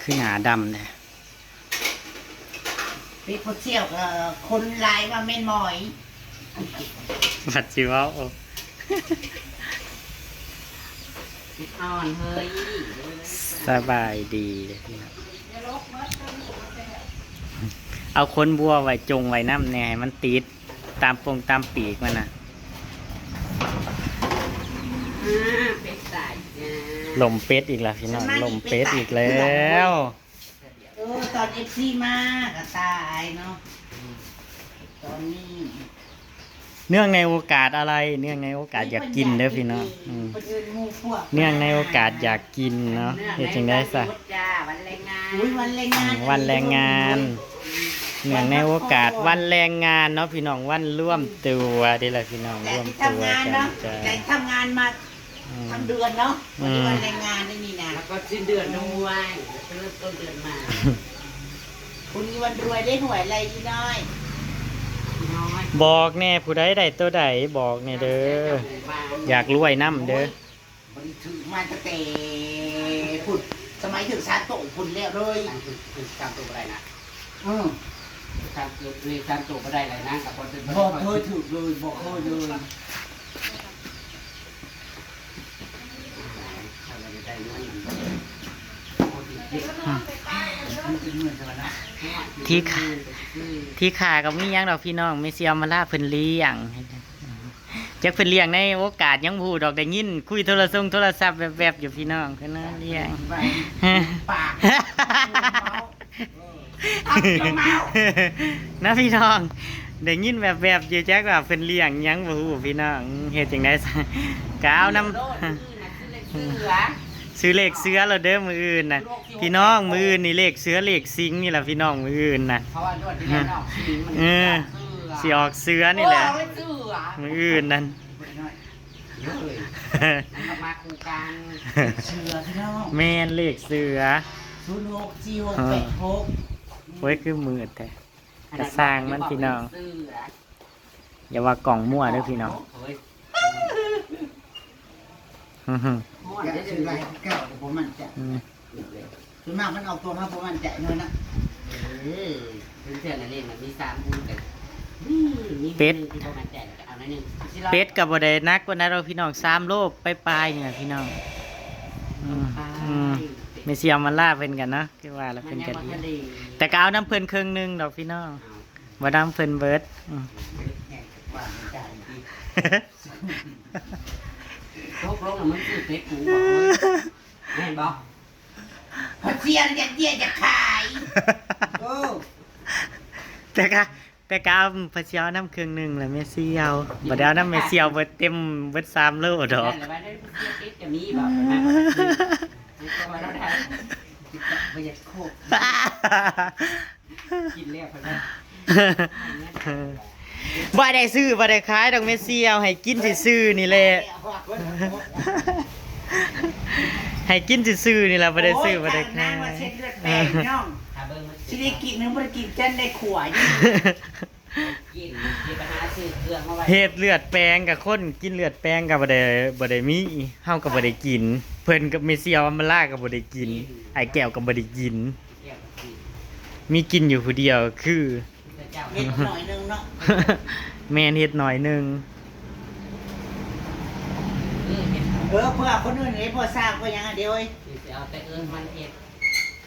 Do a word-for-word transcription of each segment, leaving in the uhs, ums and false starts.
คือหนาดำเนี่ย เป็นผู้เสี่ยวก็คนหลายว่าแม่นหมอย บัดสิเว้า อ่อนเฮ้ย สบายดีเลยพี่น้อง เอาคนบัวไว้จงไว้น้ำแน่ให้มันติด ตามปงตามปีกมันนะ อ่าเป็ดตายจ้า ลมเป็ดอีกแล้วพี่น้อง ลมเป็ดอีกแล้ว เออ ตอนเอฟซีมาก็ตายเนาะ ตอนนี้ เนื่องในโอกาสอะไร เนื่องในโอกาสอยากกินเด้อพี่น้อง อืม คนอื่นหมู่พวก เนื่องในโอกาสอยากกินเนาะ เฮ็ดจังได๋ซะ จ้าวันแรงงาน อุ้ยวันแรงงาน อืมวันแรงงาน เนื่องในโอกาสวันแรงงานเนาะพี่น้อง วันรวมตัวเด้อล่ะพี่น้อง แต่ รวม ที่ ตัว ทำงาน กัน เนาะ จ้า แต่ทำงานมา อืม ทั้งเดือนเนาะ อืม วันนี้วันแรงงานได้นี่นะ แล้วก็สิ้นเดือนด้วยเริ่มต้นเดือนมา คุณมีวันรวยได้หวยอะไรอีน้อย น้อย บอกแน่ผู้ใดได้ตัวใดบอกแน่เด้อ อยากรวยนำเด้อ บริถือมาตั้งแต่พุทธสมัยถึงสามโตพุทธแล้วเลย อันคือคือตามตัวอะไรนะ อืม ตามตัวเลยตามตัวก็ได้เลยนะกับคนเป็น บอกเคยถือเลยบอกเคยเลย อะไรได้เงิน มันเป็นเงินใช่ไหมนะ ที่ขา ที่ขาก็มีหยังดอกพี่น้อง แม่เสี่ยวมาลาเพิ่นเลี้ยง จักเพิ่นเลี้ยงในโอกาสหยังบ่ฮู้ดอก ได้ยินคุยโทรศัพท์โทรศัพท์แวบๆอยู่พี่น้อง เพิ่นน่ะเลี้ยง ปาก นะพี่น้อง ได้ยินแวบๆอยู่ จักว่าเพิ่นเลี้ยงหยังบ่ฮู้พี่น้อง เฮ็ดจังได๋ซะ ก็เอานำ โลดมือนะคือเลขเสือ ซื้อเลขเสือแล้วเด้อมื้ออื่นน่ะ พี่น้องมื้ออื่นนี่เลขเสือเลขสิงห์นี่ล่ะพี่น้องมื้ออื่นน่ะ เพราะว่างวดที่แล้วออกสิงห์มัน เออ เสือ สิออกเสือนี่แหละ โอ้ยเสือ มื้ออื่นนั่น เฮ้ยมันก็มาคู่กัน เสือพี่น้อง แม่นเลขเสือ ศูนย์หกสี่หกแปดหก โอ้ยคือมืดแท้ กระสร้างมันพี่น้อง เสือ อย่าว่ากล่องมั่วเด้อพี่น้อง เฮ้ย อือหือ ม่วน จะ ได้ ซื้อ เล ไร ย เก่าผมมั่นใจ อืม ส่วนมากมันออกตัวมาผมมั่นใจเลยนะ เออเพื่อนๆนั่นเองมันมีสามบุญกันอืมมี เป็ด หนึ่งที่ประมาณใจแล้วก็เอาหน่อยหนึ่ง เป็ดก็บ่ได้หนักปานใดดอกพี่น้อง สามโลปลายๆนี่ล่ะพี่น้อง อืมอืม แม่เสี่ยวมาลาเพิ่นกันเนาะ คือว่าแล้ว มัน เพิ่น ยัง กัน บ่ทันได้ แต่ก็เอานำเพิ่นครึ่งหนึงดอกพี่น้อง เอา บ่นำเพิ่นเบิด อืม แหกว่ามันได้ดี ตกลงแล้วมันคือเป็ดกูบอกเฮ้ยแม่นบอก พอเซียนอยากเตี้ยอยากขายโอ้ แต่ก็แต่ก็เอาพระเจ้าน้ำเครื่องหนึ่งแหละแม่เสี่ยวบ่ได้เอาน้ำแม่เสี่ยวเบิดเต็มเบิดสามโลดอก นั่นแหละว่าได้เสียเป็ดจะมีบอกนะมันก็มาแล้วได้ ไม่อยากโคก กินแล้วเพิ่นว่า บ่ได้ซื้อบ่ได้ขายดอกแม่เสี่ยวให้กินซื่อๆนี่แหละ ให้กินซื่อๆนี่แหละบ่ได้ซื้อบ่ได้ขาย มาเช็ดเลือดแปลงน้อง ถ้าเบิ่งมัน สิได้กินหรือบ่ได้กินจันได้ขวาย กินกินไปหาซื้อเครื่องมาไว้ เฮ็ดเลือดแปลงกับคนกินเลือดแปลงกับบ่ได้บ่ได้มีเฮาก็บ่ได้กิน เพิ่นกับแม่เสี่ยวอำมาลาก็บ่ได้กิน ไอ้แก้วก็บ่ได้กิน เกี่ยวกับกิน มีกินอยู่ผู้เดียวคือ พระเจ้า เม็ดหน่อยนึงเนาะ แม่นเฮ็ดหน่อยหนึง เออเห็น เออเพื่อคนอื่นให้พอสร้างก็ยังอันเดียวเอ้ย สิเอาแต่เอิ้นมันเห็ด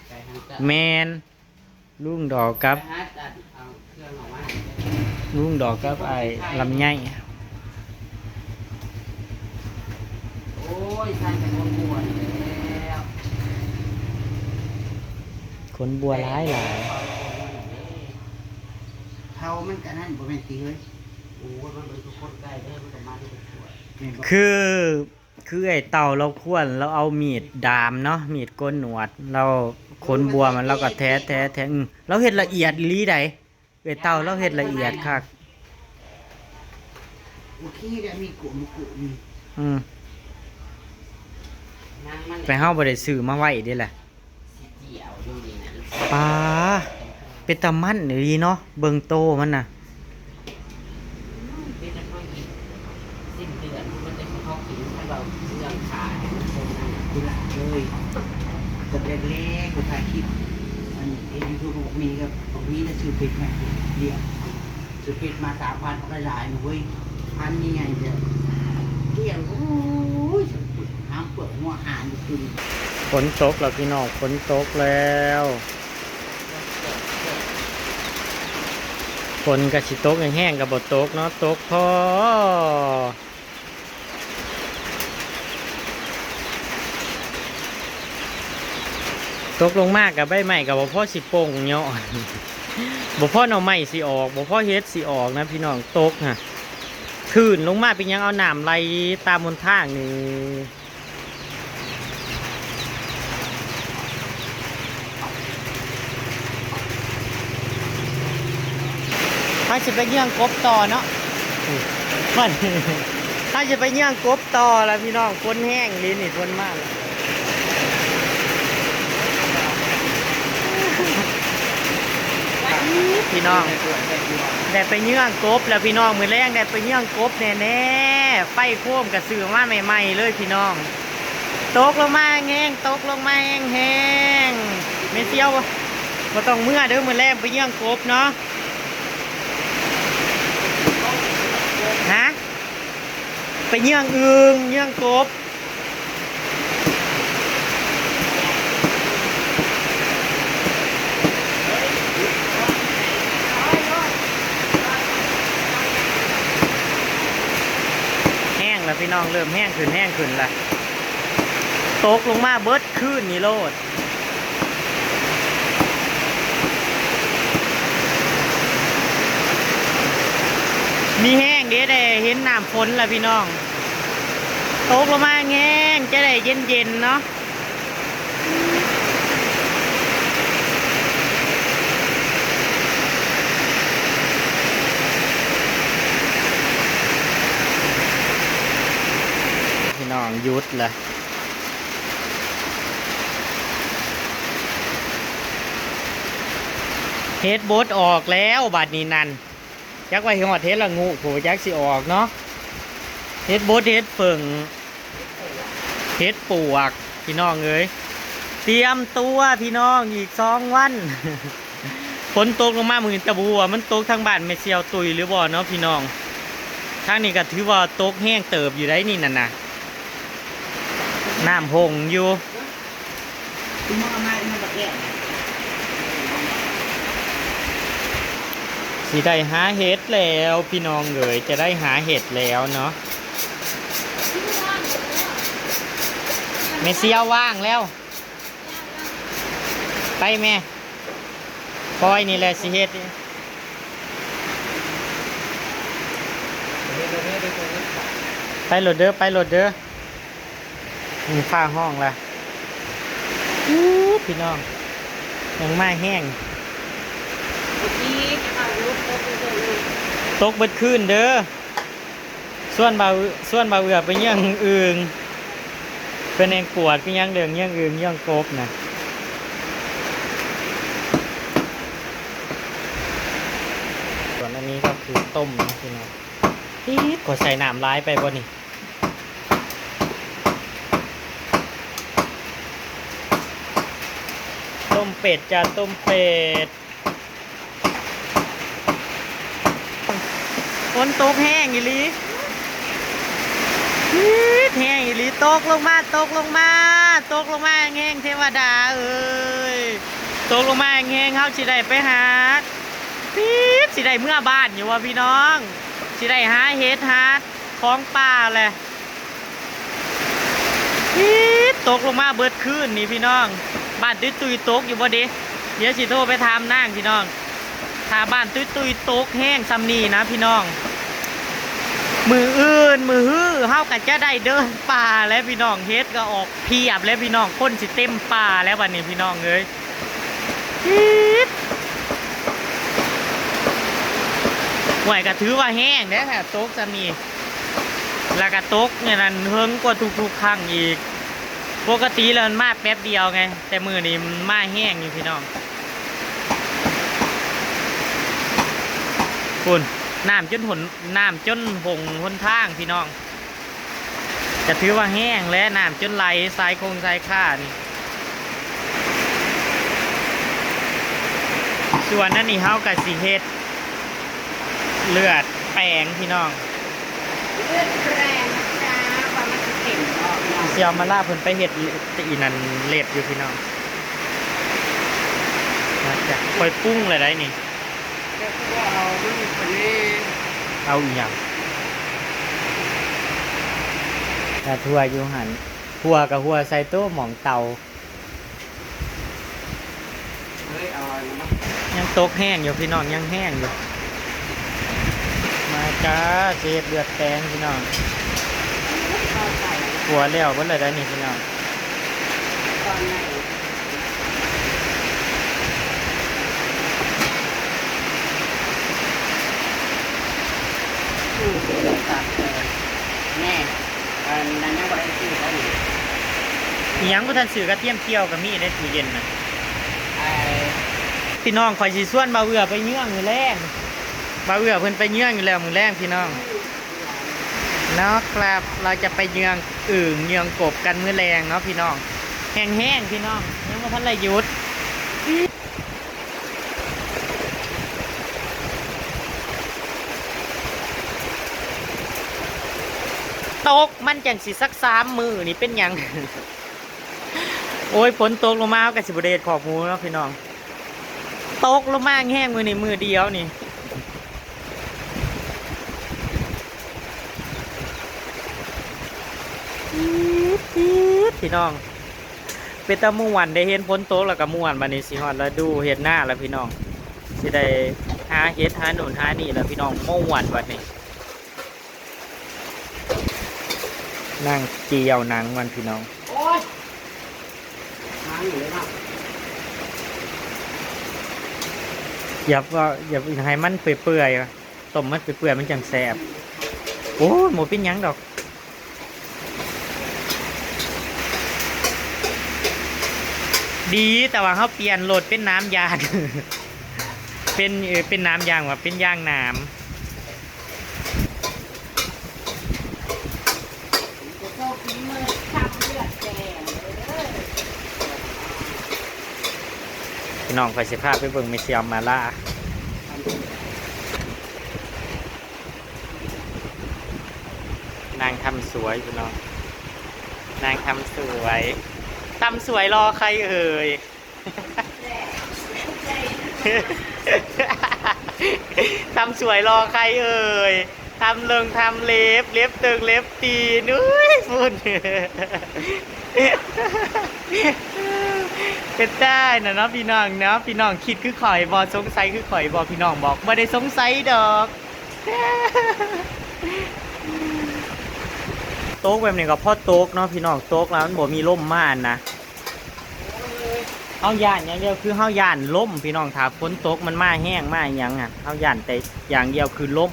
ไปทางเกิด แม่นลุงดอกกับ ไปหาตัดเอาเครื่องออกมา ลุงดอกกับไอ้ลำไย โอ้ยใส่แต่คนบวชแล้ว คนบัวหลายหลาย เผามันกันนั่นบ่แม่นติเฮ้ย โอ้ยมันเป็นทุกคนใกล้เด้อมันก็มาทุกคน แม่นบ่ คือคือไอ้เต่าเราควรเราเอามีดดามเนาะมีดโกนหนวดเราขนบัวมันเราก็แท้แท้แท้อืมเราเฮ็ดละเอียดอีหลีใดไอ้เต่าเราเฮ็ดละเอียดคัก โอเคแล้วมีกลุ่มกลุ่ม อืม นางมัน แต่เฮาบ่ได้ซื้อมาไว้เด้แหละ สีเขียวอยู่นี่นะ ปลาเป็นตามันอีหลีเนาะเบิ่งโตมันน่ะ เป็นอันน้อยอีกสิ้นเดือนมันจะมาเข้ากินให้เราเรื่องขาให้มันคงนั่นน่ะ กุหลาบเลย เล็กๆ ก็ถ่ายคลิป อันนี้เฮ็ดยูทูบก็บอกมีก็บอกมีแต่ซื้อเป็ดมาเลี้ยง ซื้อเป็ดมาสามพัน มันก็หลายนะเว้ย พันนี่ไงเดี๋ยวเกลี้ยง โอ้ย ห้ามเปิดหัวหาอยู่คืน ฝนตกแล้วพี่น้อง ฝนตกแล้ว ฝนก็สิตกแห้งๆ ก็บ่ตกเนาะ ตกพอ ตกลงมากับใบไม้กับบ่พอสิปงเนาะ บ่พอหน่อไม้สิออก บ่พอเห็ดสิออกนะพี่น้อง ตกฮะ คลื่นลงมาเป็นหยังเอาน้ำไหลตามหนทางนี่ เฮาสิไปเยื่องกบต่อเนาะ มัน เฮาสิไปเยื่องกบต่อแล้วพี่น้อง ฝนแห้งอีหลีนี่ ฝนมาแล้ว พี่น้อง ได้ไปเยื่องกบแล้วพี่น้อง มื้อแลงได้ไปเยื่องกบแน่ๆ ไฟโฟมก็ซื้อมาใหม่ๆ เลยพี่น้อง ตกลงมาแห้งๆ ตกลงมาแห้งๆ แม่เสี่ยว บ่ต้องเมือเด้อ มื้อแลงไปเยื่องกบเนาะ ฮะ ไปเยื่องอึ่ง เยื่องกบ แห้งแล้วพี่น้อง เริ่มแห้งขึ้น แห้งขึ้นละ ตกลงมาเบิดคืนนี่โลด มีแห้งเด้ ได้เห็นน้ำฝนแล้วพี่น้อง ตกลงมาแห้ง จะได้เย็นๆ เนาะ พี่น้องหยุดละ เห็ดบดออกแล้วบัดนี้นั่น จักว่าสิฮอดเห็ดละโงก ผู้จักสิออกเนาะ เห็ดบด เห็ดเผิ่ง เห็ดปวก พี่น้องเอ้ย เตรียมตัวพี่น้อง อีกสองวัน ฝนตกลงมามื้อนี้ แต่บ่ฮู้ว่ามันตกทางบ้านแม่เสี่ยวตุยหรือบ่เนาะพี่น้อง ทางนี้ก็ถือว่าตกแฮงเติบอยู่ได้นี่นั่นน่ะ น้ำหงอยู่ สิได้หาเห็ดแล้วพี่น้องเอ๋ย จะได้หาเห็ดแล้วเนาะ แม่เสี่ยวว่างแล้ว ไปแม่ ปอยนี่แหละสิเฮ็ด ไปโลดเด้อ ไปโลดเด้อ มีฟ้าห้องละ อู้ พี่น้อง ยังมาแห้ง ตกเบิดคืนเด้อ ส่วนบ่าว ส่วนบ่าวเอือไปเยื่องอึ่ง เป็นแองปวดก็ยังเรื่องเยื่องอึ่งเยื่องกบนะ ส่วนอันนี้ก็คือต้มนะพี่น้อง อี๊ด ขอใส่น้ำร้ายไปบ่นี่ ต้มเป็ดจ้า ต้มเป็ด ฝนตกแห้งอีหลี อี๊ด แห้งอีหลี ตกลงมา ตกลงมา ตกลงมาแห้งเทวดาเอ้ย ตกลงมาแห้ง เฮาสิได้ไปหา ปี๊ด สิได้เมือบ้านอยู่วะพี่น้อง สิได้หาเห็ดหาของป่าแหละ ปี๊ด ตกลงมาเบิดคืนนี่พี่น้อง บ้านตุ้ยๆ ตกอยู่บ่เด้ เดี๋ยวสิโทรไปถามนางพี่น้อง ถ้าบ้านตุ้ยๆ ตกแห้งส่ำนี้นะพี่น้อง มื้ออื่นมื้อฮื้อเฮาก็จะได้เดินป่าแล้วพี่น้อง เห็ดก็ออกเพียบแล้วพี่น้อง คนสิเต็มป่าแล้วบัดนี้พี่น้องเอ้ย ปี๊ด ห้วยก็ถือว่าแห้งเด้ ถ้าตกส่ำนี้ แล้วก็ตกเนี่ยนั่นเฮิงกว่าทุกๆ ครั้งอีก ปกติแล้วมันมาแป๊บเดียวไง แต่มื้อนี้มันมาแห้งอยู่พี่น้อง พุ้น น้ำจนหน น้ำจนหงหนทางพี่น้อง ก็ถือว่าแห้งและน้ำจนไหลสายคงสายคานี่ ส่วนอันนี้เฮากะสิเฮ็ดเลือดแปลงพี่น้อง เลือดแปลงนะจ๊ะ ว่ามันสิเข็มบ่เนาะ สิเอามาลาเพิ่นไปเฮ็ดอีนั่นเล็บอยู่พี่น้อง มาจ้ะ ค่อยปรุงเลยได้นี่ เดี๋ยวกูเอามันนี่คนนี้ เอาอีหยัง ถ้าทั่วอยู่หั่น ทั่วกับหัวใส่โต๊ะหม่องเตา เฮ้ย เอาอันนั้นมา ยังตกแห้งอยู่พี่น้อง ยังแห้งอยู่ มาจ้า สิเฮ็ดเลือดแปลงพี่น้อง เอาใส่ ขัวแล้วเบิดเลยได้นี่พี่น้อง ตอนไหน อืม ตัดเลย แน่ อันนั้นยังบ่ได้ซื้อบ่นี่ อิหยังบ่ทันซื้อกระเทียมเจียวก็มีในตู้เย็นน่ะ ไอ้ พี่น้อง ข้อยสิชวนบ่าวเอื้อไปเยืองมื้อแลง บ่าวเอื้อเพิ่นไปเยืองอยู่แล้วมื้อแลงพี่น้อง เนาะครับ เราจะไปเยืองอึ่งเยืองกบกันมื้อแลงเนาะพี่น้อง แห้งๆพี่น้อง ยังบ่ทันได้หยุด ตกมันจังสิสักสามมื้อนี่เป็นหยัง โอ้ย ฝนตกลงมา เฮาก็สิบ่ได้เฮ็ดคอกหมูเนาะพี่น้อง ตกลงมาแห้งๆมื้อนี้มื้อเดียวนี่ ปี๊ดปี๊ดพี่น้อง เป็นตาม่วน ได้เห็นฝนตกแล้วก็ม่วน บัดนี้สิฮอดฤดูเฮ็ดนาแล้วพี่น้อง สิได้หาเห็ดหาโน่นหานี่แล้วพี่น้อง ม่วนบัดนี้ นั่งเจียวหนังมันพี่น้อง โอ้ย หาอยู่เลยเนาะ อย่าว่า อย่าให้มันเปื่อยๆ ต้มมันเปื่อยๆ มันจังแซ่บ โอ้ย บ่เป็นหยังดอก ดี แต่ว่าเฮาเปลี่ยนโหลดเป็นน้ำยาง เป็น เออ เป็นน้ำยาง ว่าเป็นยางน้ำ พี่น้อง ข้อยสิพาไปเบิ่งแม่เสี่ยวมาล่า นางทำสวยพี่น้อง นางทำสวย ทำสวยรอใครเอ่ย ทำสวยรอใครเอ่ย ทำเลิงทำเล็บ เล็บเติงเล็บตีน อุ้ย ฝุ่น เป็นได้นะเนาะพี่น้องเนาะ พี่น้องคิดคือข่อยบ่ สงสัยคือข่อยบ่ พี่น้องบอก บ่ได้สงสัยดอก ตกแบบนี้ก็พอตกเนาะพี่น้อง ตกแล้วมันบ่มีลมมานะ เฮาย้านอย่างเดียวคือเฮาย้านลมพี่น้อง ถ้าฝนตกมันมาแฮงมาหยังอะ เฮาย้านแต่อย่างเดียวคือลม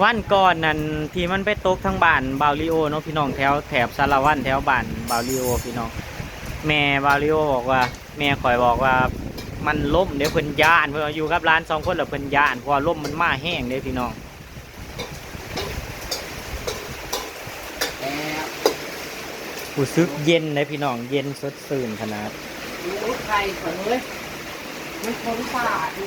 วันก่อนนั่นที่มันไปตกทางบ้านบ่าวลีโอเนาะพี่น้อง แถวแถบสารวัน แถวบ้านบ่าวลีโอพี่น้อง แม่บ่าวลีโอบอกว่า แม่ข่อยบอกว่ามันลมเด้ เพิ่นย้าน เพิ่นว่าอยู่กับหลานสองคนแล้วเพิ่นย้าน เพราะว่าลมมันมาแฮงเด้พี่น้อง แล้ว รู้สึกเย็นเลยพี่น้อง เย็นสดชื่นขนาด โอ้ย ไข่เผย มันคนป่าดิ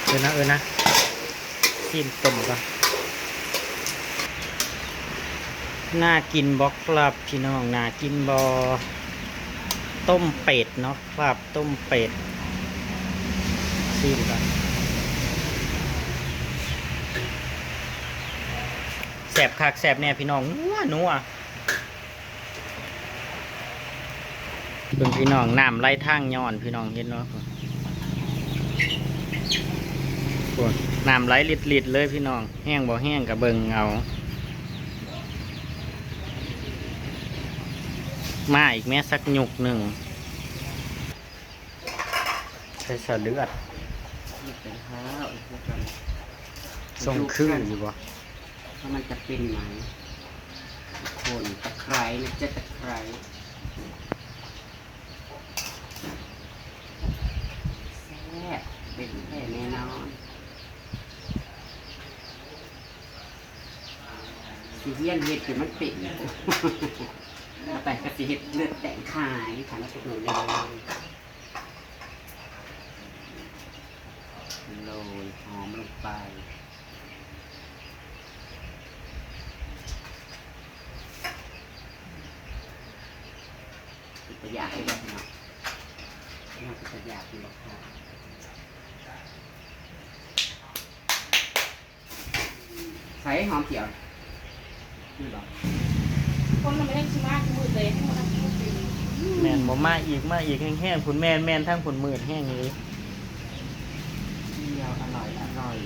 เออนะ เออนะ ซีนต้มก่อน น่ากินบ่ครับพี่น้อง น่ากินบ่ ต้มเป็ดเนาะครับ ต้มเป็ด ซีนก่อน แซ่บคักแซ่บแน่พี่น้อง นัวนัว เบิ่งพี่น้อง น้ำไหลทางย้อน พี่น้องเห็นบ่ โอ้ย น้ำไหลลิดๆเลยพี่น้อง แฮงบ่แฮงก็เบิ่งเอา มาอีกแม่ สักหยุกหนึ่ง ใส่สะเลือด เป็นข้าว ส่งคืออยู่บ่ ว่ามันจะเป็นไหม คนตะไคร้นะจ๊ะ ตะไคร้ แซ่บ เป็นแท้แน่นอน สิเฮียนเฮ็ดจนมันเป็น ต่อไปก็สิเฮ็ดเลือดแตงขายค่ะ มาอุดหนุนเลย โรยหอมลงไป เป็นตาอยากเลยเนาะ น่าเป็นตาอยากอยู่หรอกค่ะ ใส่หอมเจียว นี่หรอ คนมันไม่ได้ชิมากมืดเลย ให้มันมืดไปเลย แม่นบ่ มาอีก มาอีกแฮงๆ พุ้น แม่น แม่น ทางพุ้นมืดแฮงอีหลี เจียวอร่อย อร่อย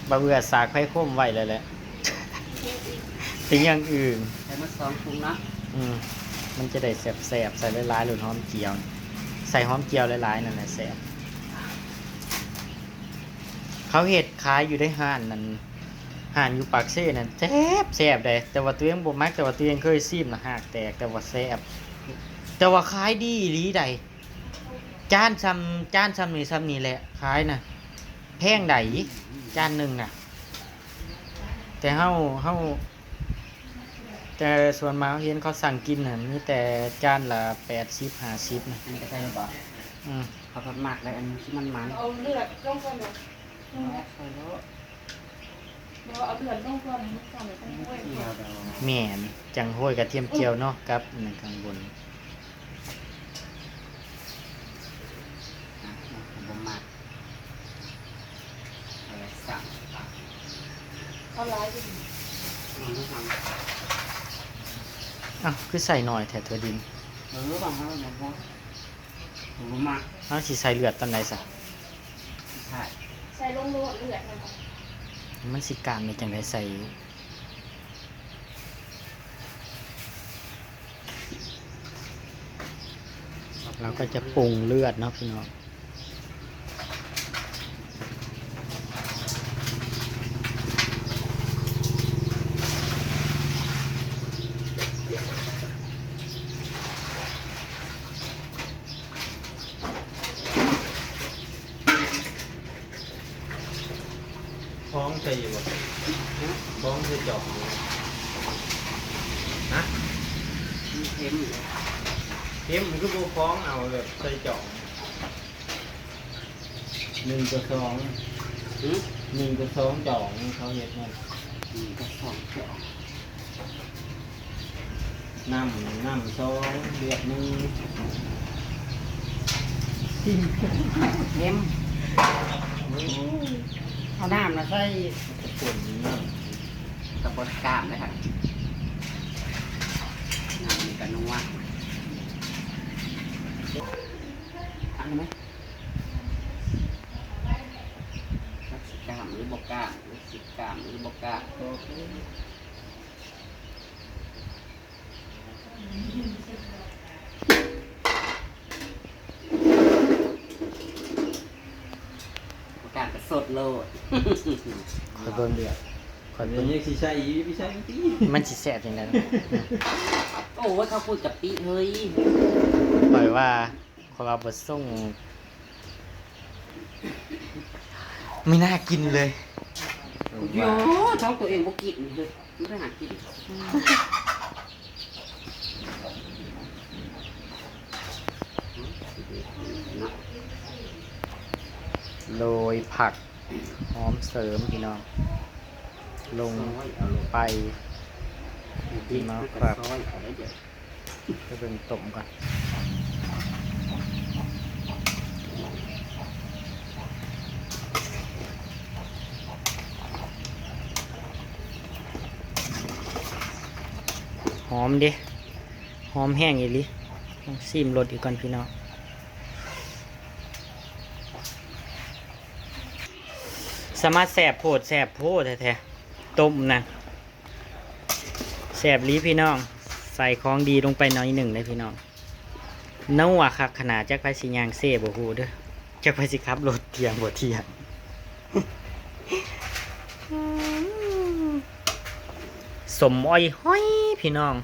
บ่าเอื้อสากไผคมไว้แล้วแหละ เป็นอย่างอื่น ใส่มาสองถุงเนาะ อืม มันจะได้แซ่บๆ ใส่หลายๆ โลดหอมเจียว ใส่หอมเจียวหลายๆ นั่นแหละแซ่บ เขาเฮ็ดขายอยู่ในห้านนั่น ห้านอยู่ปากเซนั่น แซ่บ แซ่บเด้ แต่ว่าตัวเองบ่มัก แต่ว่าตัวเองเคยชิมน่ะ ฮากแตก แต่ว่าแซ่บ แต่ว่าขายดีอีหลีใด จานซ่ำ จานซ่ำนี่ ซ่ำนี่แหละ ขายน่ะ แพงใด จานหนึ่งน่ะ แต่เฮา เฮา แต่ส่วนมากเฮาเห็นเขาสั่งกินน่ะ มีแต่จานละแปดสิบ ห้าสิบน่ะ อันนี้ก็ใส่แล้วบ่ อืม เขาทอดมากเลย อันนี้ที่มันมัน เอาเลือดลงก่อนบ่ เอาใส่แล้ว เดี๋ยวเอาเลือดลงก่อน มันก่อนเดี๋ยวต้องห้วยก่อน เดี๋ยว แม่น จั่งห้วยกระเทียมเจียวเนาะ กับนั่นข้างบน อ่ะ บ่มัก อะไรสั่ง เอาหลายอยู่ มันไม่ทำ อ้าว คือใส่หน่อยแท้ ถั่วดิน เออ บางครั้งมันก็ ผมบ่มัก เอาสิใส่เลือดตอนใดซะ ใช่ ใส่ลงโลดเลือดมัน มันสิกล้ามได้จั่งใดใส่ เราก็จะปรุงเลือดเนาะพี่น้อง ฟ้องใส่อยู่บ่ ฟ้องใส่จอกอยู่บ่ ฮะ มันเค็มอยู่ เค็มมันคือบ่ฟ้องเอาแบบใส่จอก หนึ่งต่อสอง หือ หนึ่งต่อสองจอกนี่เขาเฮ็ดนั่น หนึ่งต่อสองจอก น้ำ น้ำสอง เลือดหนึ่ง เค็ม เอาน้ำมาใส่ คนน้ำ กับบดกล้ามเลยค่ะ น้ำมันก็นัว อันนี้ไหม จักสิกล้ามหรือบ่กล้าม จักสิกล้ามหรือบ่กล้าม บ่กล้ามก็สดโลด ข้อยเบิ่งเดียว ข้อยเบิ่ง ยังสิใส่อีก ไปใส่อีก มันสิแซ่บจั่งใด๋ โอ้ย ข้าวปุ้นกะปิ เฮ้ย ข้อยว่า ข้อยว่าบ่ส่ง ไม่น่ากินเลย โย่ ท้องตัวเองบ่กินเลย ไม่ได้หากิน โรยผัก หอมเสริมพี่น้อง ลงไป กินมาครับ ไปเบิ่งต้มก่อน หอมเด้ หอมแฮงอีหลี ลองซิมรสอีกก่อนพี่น้อง สามารถแซ่บโพดแซ่บโพแท้ๆ ต้มนะ แซ่บอีหลีพี่น้อง ใส่ของดีลงไปหน่อยหนึ่งเลยพี่น้อง นัวคักขนาด จักไผสิย่างเซบ่ฮู้เด้อ จักไผสิขับรถเที่ยงบ่เที่ยง สมอ้อยห้อยพี่น้อง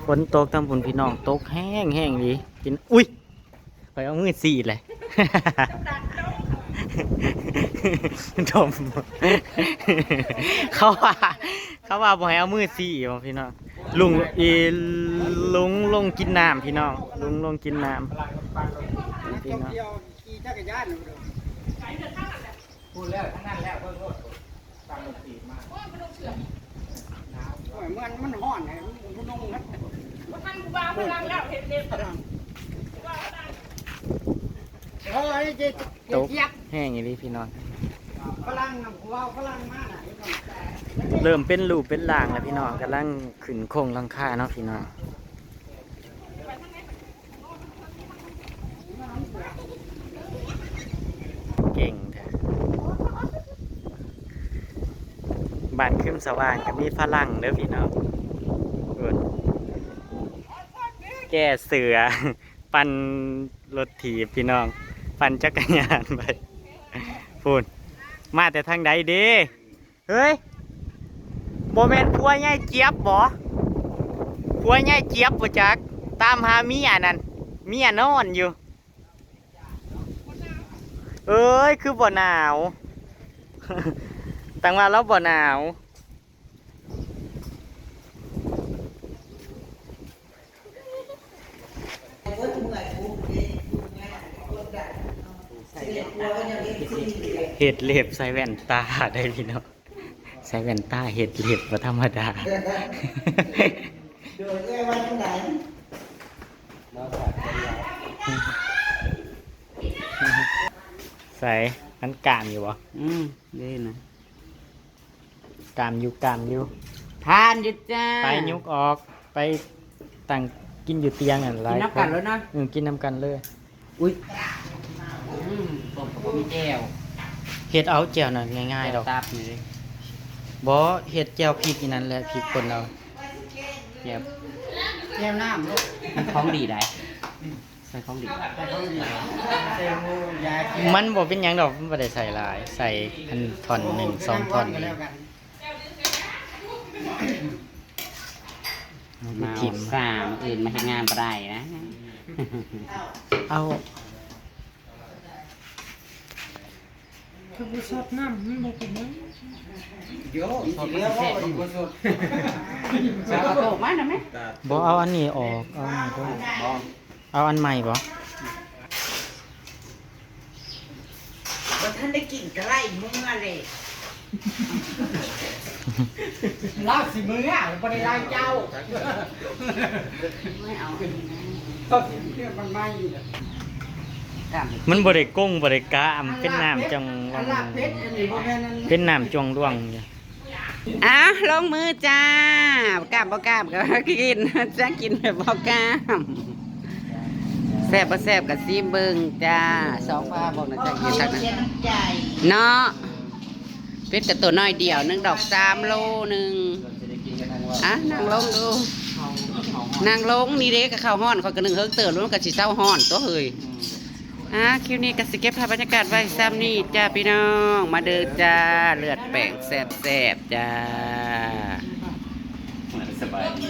ฝนตกทางพุ้นพี่น้อง ตกแฮงแฮงดี กิน อุ๊ย ข้อยเอามือสี่เลย ดม เขาว่า เขาว่าบ่ให้เอามือสี่บ่พี่น้อง ลุงอี ลุงลงกินน้ำพี่น้อง ลุงลงกินน้ำพี่น้อง เดียวขี่จักรยานอยู่เด้อ พูดแล้วทั้งนั้นแล้วเพิ่งรถตั้งรถถีบมา โอ้ยมันมันฮ้อนไงมันมันนุ่งนะ ท่านผู้ว่าพลังแล้วเห็นเด็ก เฮ้ยเจ๊ ตก เจี๊ยบ แห้งอีหลีพี่น้อง ฝรั่งนะผัวฝรั่งมาน่ะ เริ่มเป็นรูปเป็นร่างแล้วพี่น้องกำลังขึ้นโครงหลังคาเนาะพี่น้อง เก่งแท้บ้านคืมสว่างก็มีฝรั่งเด้อพี่น้องเพิ่นแก้เสือ ปั่นรถถีบพี่น้อง ปั่นจักรยานไปพูนมาแต่ทางใดเด้ เฮ้ย บ่แม่นผัวยายเจี๊ยบบ่ ผัวยายเจี๊ยบบ่จัก ตามหาเมียนั่น เมียนอนอยู่ เอ้ย คือบ่หนาว ตั้งว่าเราบ่หนาว เฮ็ดเล็บใส่แว่นตาได้พี่น้อง ใส่แว่นตาเฮ็ดเล็บบ่ธรรมดา โดยเอ้ยว่าจังได ใส่มันกล้ามอยู่บ่ อืมนี่นะ กล้ามอยู่กล้ามอยู่ ทานอยู่จ้า ไปยกออกไปตั้งกินอยู่เตียงนั่นหลาย กินน้ำกันแล้วนะ อืมกินน้ำกันเลย อุ้ยอืมผมก็บ่มีแจ่ว เฮ็ดเอาแจ่วน่ะง่ายๆดอก ตับนี่เลย บ่เฮ็ดแจ่วพริกอีนั่นแหละพริกป่นเอา แจ่วแจ่วน้ำลูกมันของดีได้ใส่ของดี ใส่หมูยากิน มันบ่เป็นหยังดอกมันบ่ได้ใส่หลาย ใส่อันท่อนหนึ่งสองท่อน ก็ นี่ แล้วกัน มา ถิ่ม สามอื่นมาเฮ็ดงานบ่ได้นะ เอา คือบ่สดน้ำมันบ่เป็นหยัง โยสดแล้วก็บ่สดสาวโตมานะแม่ บ่เอาอันนี้ออกเอาอันนี้ด้วยเอาอันใหม่บ่ บ่ทันได้กินกะไล่เมือเลยลาบสิเมือบ่ได้ไล่เจ้า ไม่เอา ก็เสียงเพื่อนมันไม่อยู่ กล้าม มันบ่ได้กงบ่ได้กะมันเป็นน้ำจอง อันลาบเป็ดอันนี้บ่แม่นอัน เป็นน้ำจองร่วงอยู่ อ่ะลงมือจ้ากล้ามบ่กล้ามก็กินจะกินแบบบ่กล้ามแซ่บบ่แซ่บก็ซีมเบิ่งจ้าสองฟ้าบอกนะจ้ากินสักนะเนาะเป็ดกับตัวน้อยเดียวหนึ่งดอกสามโลหนึ่งอ่ะนั่งลงดูนั่งลงนี่เด้กับข้าวฮ้อนเขาก็นึ่งเฮิกเติมแล้วมันก็สิเศร้าฮ้อนตัวเฮ้ย อ่าคลิปนี้ก็สิเก็บภาพบรรยากาศไว้ซ้ำนี่จ้าพี่น้อง มาเด้อจ้า เลือดแปลงแซ่บๆจ้า สบายดี